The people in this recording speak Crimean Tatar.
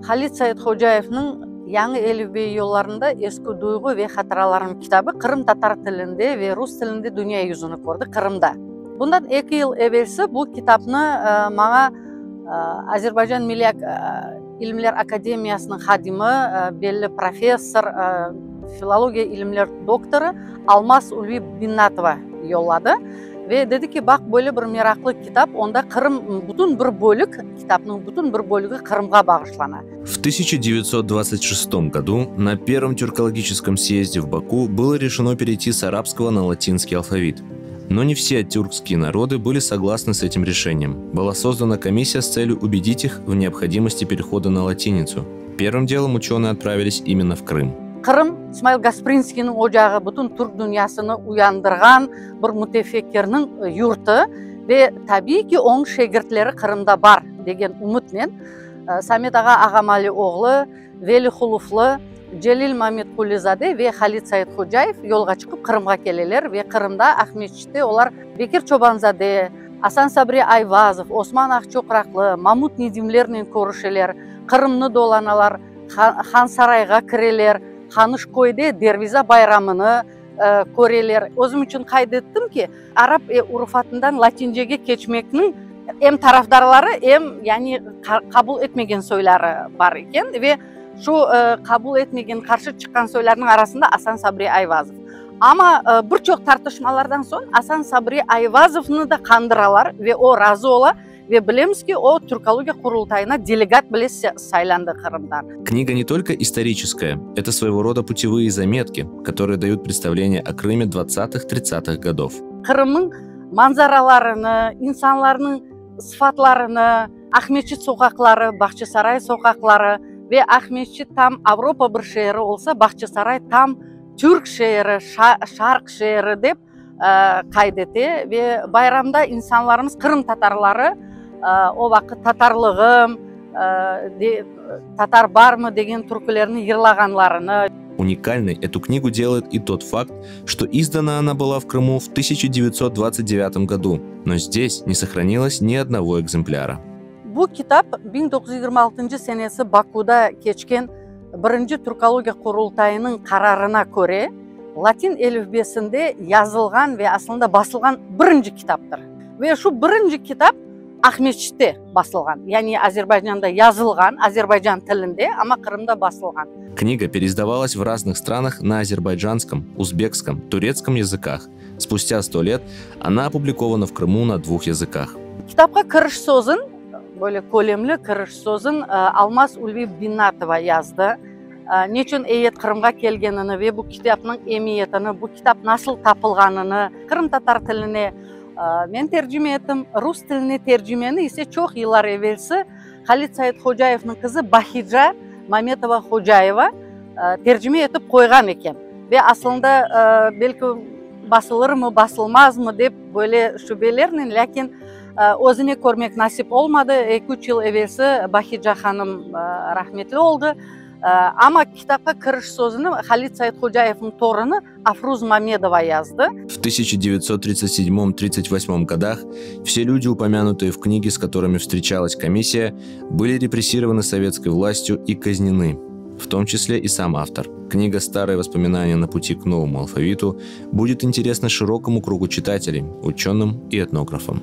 Halid Saidhocayevniñ Yañı elifbe yollarında eski duyğu ve hatıralarım kitabı qırımtatar tilinde ve rus tilinde dünya yüzüni kördi Qırımda. Bundan eki yıl evelsi bu kitapnı maña Azerbaycan Milliy ilimler akademiyasınıñ hadimi, belli professor, filologiya ilimler doktorı Almaz Ulvi Binnatova yolladı ve dedi ki, baq, böyle bir meraqlı kitap, onda Qırım, bütün bir bölük, kitapnıñ bütün bir bölügi Qırımğa bağışlana. В 1926 году на Первом тюркологическом съезде в Баку было решено перейти с арабского на латинский алфавит. Но не все тюркские народы были согласны с этим решением. Была создана комиссия с целью убедить их в необходимости перехода на латиницу. Первым делом ученые отправились именно в Крым. Qırım, İsmail Gasprinskiyniñ ocağı, bütün türk dünyasını uyandırğan bir mütefekkirniñ yurtı ve tabiiy ki, onıñ şegirtleri Qırımda bar degen ümütnen Samet ağa Ağamali oğlu, Veli Huluflı, Celil Mamedqulizade ve Halid Saidhocayev yolğa çıqıp Qırımğa keleler ve Qırımda, Aqmescitte olar Bekir Çobanzade, Asan Sabri Ayvazov, Osman Aqçoqraqlı, Mamut Nedimlernen körüşeler, Qırımnı dolanalar, Hansarayğa kireler, Qanışköyde Derviza bayramını köreler. Özüm içün qayd ettim ki, arap urufatından latincege keçmekniñ em tarafdarları, em yani qabul etmegen soyları bar eken ve şu qabul etmegen, qarşı çıqqan soylarnıñ arasında Asan Sabri Ayvazov. Amma bir çoq tartışmalardan soñ Asan Sabri Ayvazovnı da qandıralar ve o razı ola. Ve bilemiz ki, o Türkologiya Qurultayına delegat bile saylandı Qırımdan. Книга не только историческая, это своего рода путевые заметки, которые дают представление о Крыме 20-30-х годов. Qırımnıñ manzaralarını, insanlarnıñ sıfatlarını, Aqmescit soqaqları, Bağçasaray soqaqları ve Aqmescit tam Avropa bir şeeri olsa, Bağçasaray tam türk şeeri, şarq şeeri dep qayd ete ve bayramda insanlarımız, qırımtatarları o vaqıt Tatarlığım, Tatar barmı degen türkülerni yırlağanlarını. Уникальной эту книгу делает и тот факт, что издана она была в Крыму в 1929 году, но здесь не сохранилось ни одного экземпляра. Bu kitap 1926 senesi Bakuda keçken Birinci Türkologiya Qurultayınıñ qararına köre latin elifbesinde yazılğan ve aslında basılğan birinci kitaptır. Ve şu birinci kitap Aqmescitte basılğan, yani Azerbaycanda yazılğan, azerbaycan tilinde, amma Qırımda basılğan. Книга переиздавалась в разных странах на азербайджанском, узбекском, турецком языках. Спустя сто лет она опубликована в Крыму на двух языках. Kitapqa kiriş sözün, böyle kölemli kiriş sözün Almaz Ulvi Binnatova yazdı. Neçün eyyet Qırımğa kelgenini ve bu kitapnıñ emiyetini, bu kitap nasıl tapılğanını qırımtatar tiline men tercime ettim. Rus tiline tercimeni ise çoq yıllar evelsi Halid Saidhocayevniñ qızı Bahica Mametova-Hocayeva tercime etip qoyğan eken. Ve aslında belki basılırmı, basılmazmı dep böyle şübelernen, lâkin özüne körmek nasip olmadı. Eki-üç yıl evelsi Bahica hanım rahmetli oldı. Amma kitapqa kiriş sözüni Halid Saidhocayevniñ torunı Afruz Mamedova yazdı. В 1937-38 годах все люди, упомянутые в книге, с которыми встречалась комиссия, были репрессированы советской властью и казнены, в том числе и сам автор. Книга «Старые воспоминания на пути к новому алфавиту» будет интересна широкому кругу читателей, ученым и этнографам.